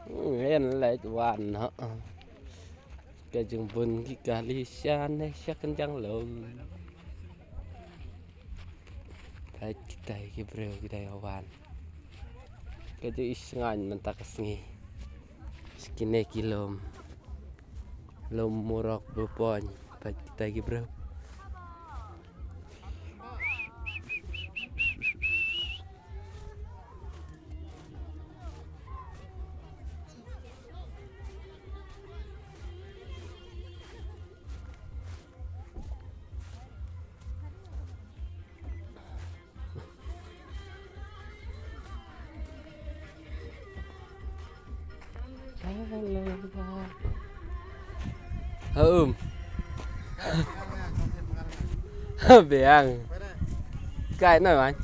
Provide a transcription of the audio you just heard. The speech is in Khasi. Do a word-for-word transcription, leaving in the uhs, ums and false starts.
Ngin leit wan noh. Ka jingbun ki kali sha ne sha kynjang lum. Peit kitai ki briew kitai wan. Ka ju isngain mynta ka sngi. Kine ki lum. Lum murok bupon. Peit kitai ki briew. Hum. Biang. Kai noi man.